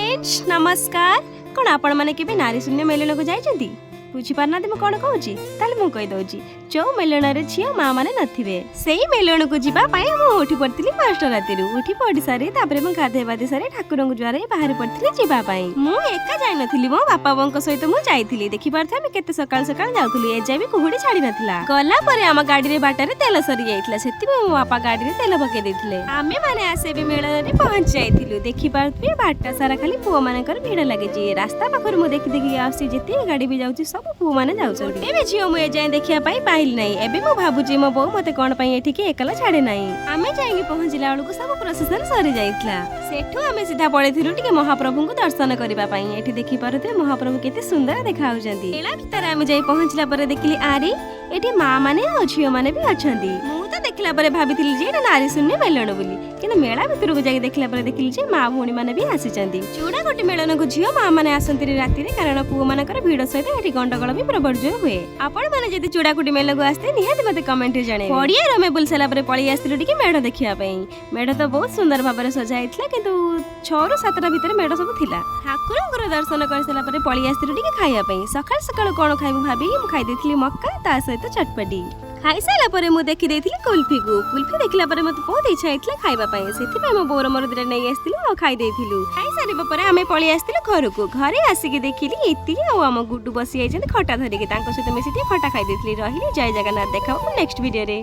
Friends, ନମସ୍କାର। କ'ଣ ଆପଣମାନେ କେବେ ନାରୀ ଶୂନ୍ୟ ମେଲଣକୁ ଯାଇଛନ୍ତି? ବୁଝିପାରୁନାହାନ୍ତି ମୁଁ କ'ଣ କହୁଛି? ତାହେଲେ ମୁଁ କହିଦେଉଛି। ଯୋଉ ମେଲଣରେ ଝିଅ ମା ମାନେ ନଥିବେ, ସେଇ ମେଲଣକୁ ଯିବା ପାଇଁ ମୁଁ ଉଠି ପଡ଼ିଥିଲି 5ଟା ରାତିରୁ। ଉଠି ପଡ଼ି ସାରି ତାପରେ ମୁଁ ଗାଧେଇ ପାଧେଇ ସାରି ଠାକୁରଙ୍କୁ ଜୁହାର ହେଇ ବାହାରି ପଡ଼ିଥିଲି ଯିବା ପାଇଁ। ମୁଁ ଏକା ଯାଇନଥିଲି, ମୋ ବାପା ବୋଉଙ୍କ ସହିତ ମୁଁ ଯାଇଥିଲି। ଦେଖିପାରୁଥିବେ, ଆମେ କେତେ ସକାଳୁ ସକାଳୁ ଯାଉଥିଲୁ। ଏଯାଏ ବି କୁହୁଡ଼ି ଛାଡ଼ି ନଥିଲା। ଗଲା ପରେ ଆମ ଗାଡ଼ିରେ ବାଟରେ ତେଲ ସରି ଯାଇଥିଲା, ସେଥିପାଇଁ ମୋ ବାପା ଗାଡ଼ିରେ ତେଲ ପକେଇ ଦେଇଥିଲେ। ଆମେ ମାନେ ଆସି ଏବେ ମେଳନରେ ପହଞ୍ଚି ଯାଇଥିଲୁ। ଦେଖିପାରୁଥିବେ, ବାଟ ସାରା ଖାଲି ପୁଅ ମାନଙ୍କର ଭିଡ଼ ଲାଗିଛି। ରାସ୍ତା ପାଖରୁ ମୁଁ ଦେଖି ଦେଖି ଆସୁଛି, ଯେତିକି ଗାଡ଼ି ବି ଯାଉଛି ସବୁ ପୁଅ ମାନେ ଯାଉଛନ୍ତି। ଏବେ ଝିଅ ମୁଁ ଏଯାଏଁ ଦେଖିବା ପାଇଁ ପାଇଲି ନାହିଁ। ଏବେ ମୁଁ ଭାବୁଛି, ମୋ ବୋଉ ମତେ କଣ ପାଇଁ ଏଠିକି ଏକଲା ଛାଡେ ନାହିଁ। ଆମେ ଯାଇକି ପହଞ୍ଚିଲା ବେଳକୁ ସବୁ ପ୍ରସେସନ ସରି ଯାଇଥିଲା। ସେଠୁ ଆମେ ସିଧା ପଳେଇଥିଲୁ ଟିକେ ମହାପ୍ରଭୁଙ୍କୁ ଦର୍ଶନ କରିବା ପାଇଁ। ଏଠି ଦେଖିପାରୁଥିବେ, ମହାପ୍ରଭୁ କେତେ ସୁନ୍ଦର ଦେଖାଯାଉଛନ୍ତି। ମେଳା ଭିତରେ ଆମେ ଯାଇ ପହଞ୍ଚିଲା ପରେ ଦେଖିଲି, ଆରେ ଏଠି ମା ମାନେ ଆଉ ଝିଅ ମାନେ ବି ଅଛନ୍ତି। ମୁଁ ତ ଦେଖିଲା ପରେ ଭାବିଥିଲି ଯେ ଏଇଟା ନାରୀ ଶୂନ୍ୟ ମେଳଣ ବୋଲି, କିନ୍ତୁ ମେଳା ଭିତରକୁ ଯାଇକି ଦେଖିଲା ପରେ ଦେଖିଲି ଯେ ମା ଭଉଣୀ ମାନେ ବି ଆସିଛନ୍ତି। ଚୂଡ଼ା ଗୋଟେ ମେଳଣକୁ ଝିଅ ମା ମାନେ ଆସନ୍ତିନି ରାତିରେ, କାରଣ ପୁଅ ମାନଙ୍କର ଭିଡ଼ ସହିତ ଏଠି ଗଣ୍ଡଗୋଳ ବି ପ୍ରବଳ ଜୋର ହୁଏ। ଆପଣ ମାନେ ଯଦି ଚୂଡ଼ାକୁଟି ମେଳକୁ ଆସିବେ, ନିହାତି ମତେ କମେଣ୍ଟରେ ଜଣେଇବେ। ପଡ଼ିଆରୁ ଆମେ ବୁଲି ସାରିଲା ପରେ ପଳେଇ ଆସିଥିଲୁ ଟିକେ ମେଢ଼ ଦେଖିବା ପାଇଁ। ମେଢ଼ ତ ବହୁତ ସୁନ୍ଦର ଭାବରେ ସଜା ହେଇଥିଲା, କିନ୍ତୁ 6ରୁ 7ଟା ଭିତରେ ମେଢ଼ ସବୁ ଥିଲା। ଠାକୁରଙ୍କର ଦର୍ଶନ କରିସାରିଲା ପରେ ପଳେଇ ଆସିଥିଲୁ ଟିକେ ଖାଇବା ପାଇଁ। ସକାଳୁ ସକାଳୁ କ'ଣ ଖାଇବୁ ଭାବିକି ମୁଁ ଖାଇ ଦେଇଥିଲି ମକା ତା ସହିତ ଚଟପଟି। ଖାଇସାରିଲା ପରେ ମୁଁ ଦେଖିଦେଇଥିଲି କୁଲଫିକୁ। କୁଲଫି ଦେଖିଲା ପରେ ମୋତେ ବହୁତ ଇଚ୍ଛା ହେଇଥିଲା ଖାଇବା ପାଇଁ। ସେଥିପାଇଁ ମୋ ବୋଉର ମୋର ଦିଟା ନେଇ ଆସିଥିଲୁ ଆଉ ଖାଇ ଦେଇଥିଲୁ। ଖାଇସାରିବା ପରେ ଆମେ ପଳେଇ ଆସିଥିଲୁ ଘରକୁ। ଘରେ ଆସିକି ଦେଖିଲି ଇତି ଆଉ ଆମ ଗୁଡୁ ବସି ଯାଇଛନ୍ତି ଖଟା ଧରିକି। ତାଙ୍କ ସହିତ ମିଶି ଟିକେ ଖଟା ଖାଇ ଦେଇଥିଲି। ରହିଲି, ଜୟ ଜଗନ୍ନାଥ। ଦେଖା ହବ ନେକ୍ସଟ ଭିଡ଼ିଓରେ।